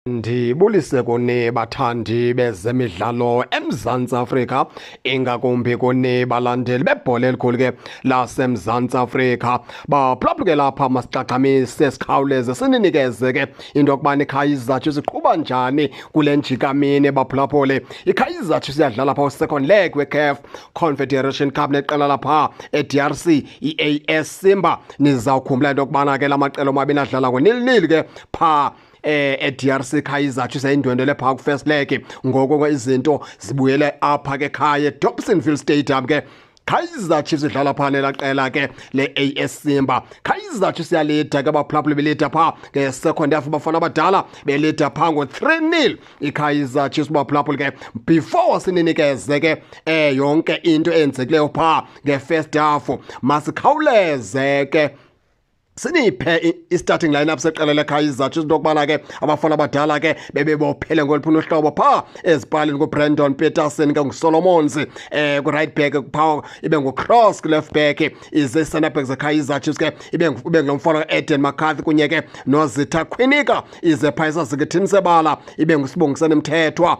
Ndibulise kuni bathandi bezemidlalo eMzantsi Afrika, ingakumbi kuni balandeli bebhola elikhulu ke laseMzantsi Afrika. Baphulaphule lapha, masixaxamise sikhawuleze sininikeze ke into yokubana iKaizer Chiefs iqhuba njani kule njikamini. Baphulaphule, iKaizer Chiefs iyadlala pha second leg weCAF Confederation Cup neqela lapha eDRC, i-AS Simba. Nizawukhumbula into yokubana ke la maqela omabini adlala ngo-0-0 ke pha eDRC. Kaizer Chiefs yayindwendwele phaa ku-first leg. Ngoko ke izinto zibuyele apha ke khaya eDobsonville Stadium ke. Kaizer Chiefs idlala phaa nelaa qela ke le-AS Simba. Kaizer Chiefs iyalida ke, baphulaphula, belida phaa nge-second half. Bafana abadala belida phaa ngo-3-0 iKaizer Chiefs, baphulaphula ke. Before sininikeze ke yonke into eyenzekileyo phaa nge-first half, masikhawuleze ke siniphe i-starting lineup seqela leKaizer Chiefs, into yokubana ke abafana abadala ke bebebophele ngoluphuna uhlobo. Phaa ezipalini nguBrandon Petersen ke, nguSolomons ku-right back phaa, ibe nguCross ku-left back. Ize i-center back zeKaizer Chiefs ke ibe ngulo mfana Eden McCarthy kunye ke noZitha Kwinika. Ize phaa esazikithini sebala ibe nguSibongiseni Mthethwa,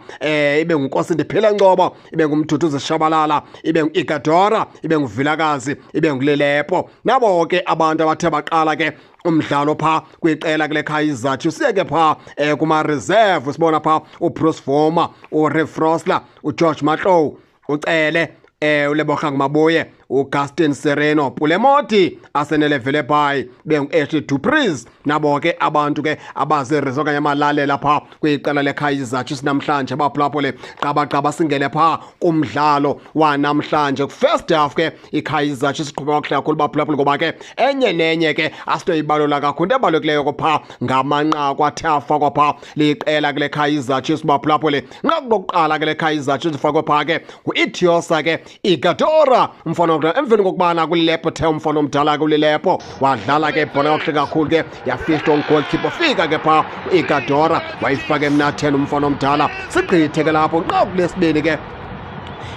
ibe nguNkosindiphile Ngcobo, ibe nguMduduzi Shabalala, ibe ngu-Igadora, ibe nguVilakazi, ibe nguLilepo. Nabo ke abantu abathe baqala ke umdlalo phaa kwiqela kule Kaizer Chiefs. Siye ke phaa kuma-reserve, sibona phaa uBruce Bvuma, uReeve Frosler, uGeorge Matlou, uCele, uLebogang Maboe, uGaston Sirino, Pule Mmodi, Asenele Velebayi, bengu-Ashley Du Preez. Nabo ke abantu ke abazireserve okanye amalalela phaa kwiqela leKaizer Chiefs namhlanje. Baphulaphule, qabaqaba singene phaa kumdlalo wanamhlanje. First half ke iKaizer Chiefs iqhuba kakuhle kakhulu, baphulaphule, ngoba ke enye nenye ke asitoyibalula kakhulu. Into ebalulekileyo ko phaa ngamanqaku athe afakwa phaa liqela kule Kaizer Chiefs, baphulaphule. Nqaku lokuqala ke leKaizer Chiefs ifakwe phaa ke ngu-Etiosa ke Igadora, umfana omdala, emveni kokubana kuLilepo the umfana omdala ke uLilepo wadlala ke ibhola kakuhle kakhulu ke, yafihla goalkeeper. Fika ke phaa uIgadora, wayifaka emnatheni umfana omdala. Sigqithe ke lapho. Nqaku lesibini ke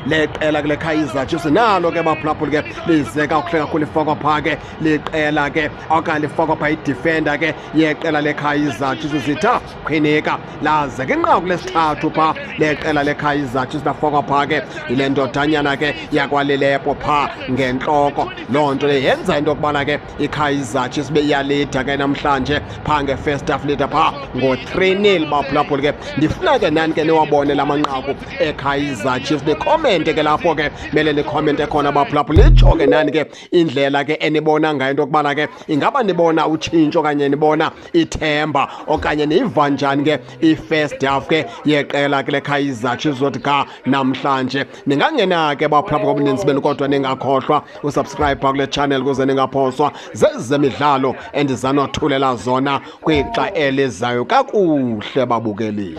leqela kule Kaizer Chiefs nalo ke, baphulaphuli ke, lize kakuhle kakhulu, ifakwa phaa ke liqela ke okanye lifakwa phaa idefender ke yeqela leKaizer Chiefs, Zitha Kwinika. Laze ke inqaku lesithathu phaa leqela leKaizer Chiefs lafakwa phaa ke yile ndodanyana ke yakwaLilepo phaa ngentloko. Loo nto le yenza into yokubana ke iKaizer Chiefs beyalida ke namhlanje phaa nge-first half, leader phaa ngo-3-0, baphulaphuli ke. Ndifuna ke nani ke niwabone la manqaku eKaizer Chiefs, nikhomente ke lapho ke mele nikhomente khona, baphulaphuli. Nitsho ke nani ke indlela ke enibona ngayo into yokubana ke ingaba nibona utshintsho okanye nibona ithemba okanye niyiva njani ke i-first half ke yeqela ke leKaizer Chiefs zothi ga namhlanje. Ningangena ke, baphulaphuli, ngobuninzi benu, kodwa ningakhohlwa usubscribe kule channel ukuze ningaphoswa zezemidlalo endizanothulela zona kwixa elizayo. Kakuhle, babukeli.